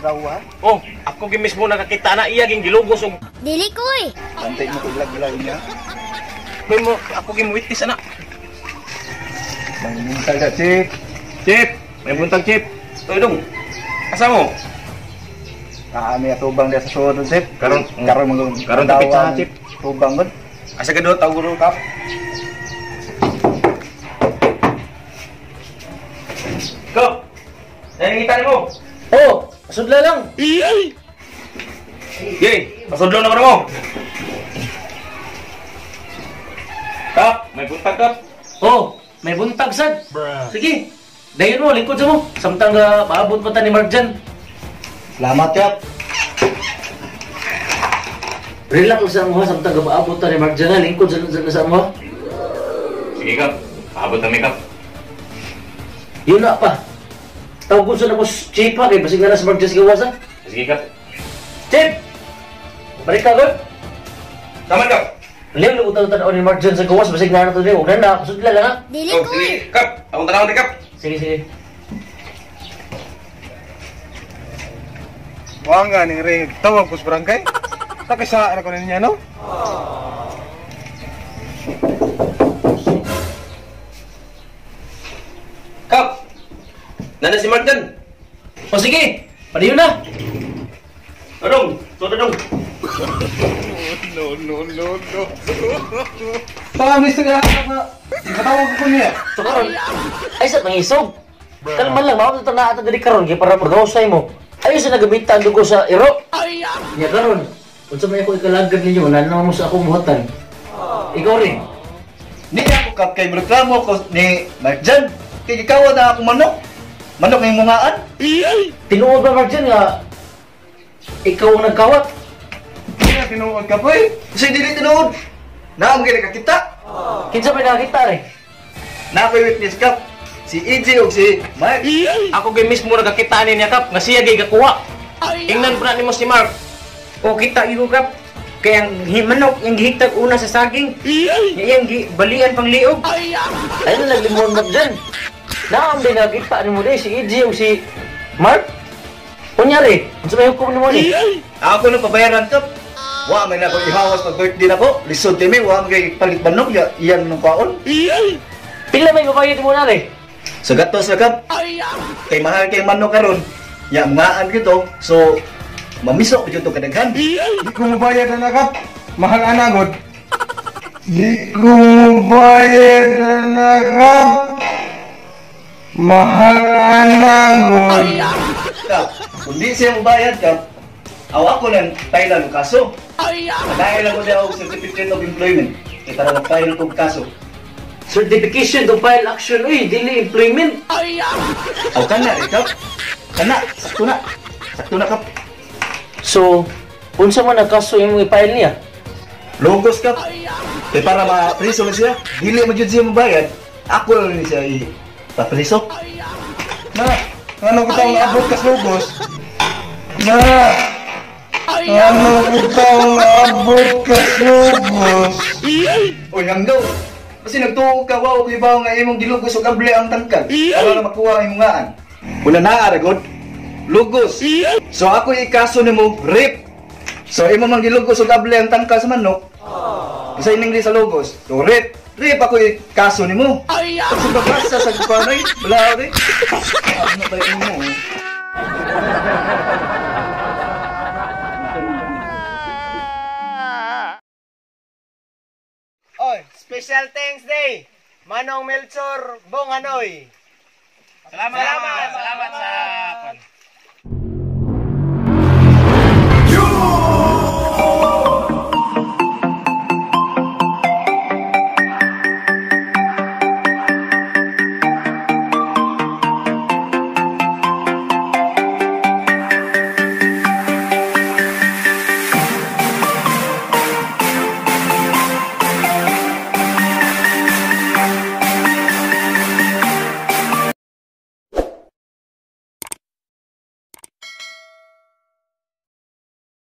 Rawa. Oh, ako gi mismo nakakita na iya ging gilugos og Dili ko eh. Bantay mo ko ilag-ilag niya. May mo ako gi witness ana. Manguntag ka, Chip. Chip, may buntag, Chip. Oy dong. Asa mo? Kaami atubang diya sa suod, Chip. Karon karon mo karon tapit sa Chip. Tubang gud. Asa ka do tawag guro kap? Go. Nangita nimo. Oh, pasudla lang. Yay, pasudlo na mo. Kap, may buntag kap. Oh, may buntag sad. Sige. Dayon mo lingkod sa mo. Samtang paabot pa ta ni Mark dyan. Salamat, Kap. Relax sa mo samtang paabot ta ni Mark dyan, lingkod sa mo. Sige kap, paabot kami kap. Yun na pa. Tawag ko sa nako Chip ha, kay basig na sa Mark dyan sa gawas ha. Sige kap. Chip! Balik ka gud. Taman kap. Liw lang utang tanaw ni Mark dyan sa gawas, basig na na to niya. Huwag na na, pasudla lang ha. Dili Oh, ko sige eh. kap. Akong tanawon kap. Sige, sige. Wa nga ning ring tawag ko sa barangay. Takisa na ko niya no. Kap. Nana si Mark dyan. O sige, padayon na. Dong, so dong. No no no no. Tama sa na. Patawag ko niya. So karon, ay sa pangisog. Kalma lang, maabot na ata diri karon kay para magausay mo. Ayo sa nagamitan dugo sa iro. Nya karon, unsa may ako ikalagad ninyo, nanaw mo sa akong buhatan. Ikaw rin. Ni ako kap kay reklamo ko ni Mark Jan. Kay gikawa na akong manok. Manok ng mungaan. Tinuod ba Mark Jan nga ikaw ang nagkawat? Hindi na tinuod ka poy. Kasi dili tinuod. Naam gyud nakakita. Kinsa may nakakita re? Na ako'y witness kap. Si EJ ug si Mark. Ako gi mismo nakakita ani niya kap nga siya gi gakuha. Ingnan pa na nimo si Mark. O kita igo kap. Kaya ang manok yang gihigtag una sa saging. Yang gi balian pang liog. Ay na naglimon Mark Jan. Naam din nakakita nimo di si EJ ug si Mark. Kunyari, unsa may hukom nimo ni? Ako nang pabayaran kap. Wa man ako ihawas pag birthday nako. Lisod kami wa man kay palit manok ya iyan nung kaon. Pila may babayad mo na re? Sa gatos na kap. Kay mahal kay manok karon. Ya mungaan gito. So mamiso jud to kadaghan. Di ko mobayad na kap. Mahal ana gud. Di ko mobayad na kap. Mahal ana gud. Kap, kung di siya mobayad kap, aw ako nang file og kaso. Dahil lang ko siya og certificate of employment. Kay para mag-file og kaso. Certification to file action, uy, dili employment. Aw kana ikaw. Kana, sakto na. Sakto na kap. So, unsa man ang kaso imong i-file niya? Logos kap. Kay para ma-priso na siya, dili man jud siya mobayad. Ako lang ni siya i-papriso. Na, ano ko taong abot kas logos? Na, ano ko taong abot kas logos? Oy, hanggaw. Kasi nagtuo ka, wow, ibaw nga imong gilugos og able ang tangkad. Para na makuha ang imong ngaan. Una naa ra gud. Lugos. So ako ikaso nimo rape. So imo man gilugos og able ang tangkad sa manok. Sa ining di sa lugos. So rape. Rape ako ikaso nimo. Sa babasa sa kuanay, wala rin. Ano ba imo? Oy, special thanks day. Manong Melchor Bonganoy. Salamat. Salamat, salamat sa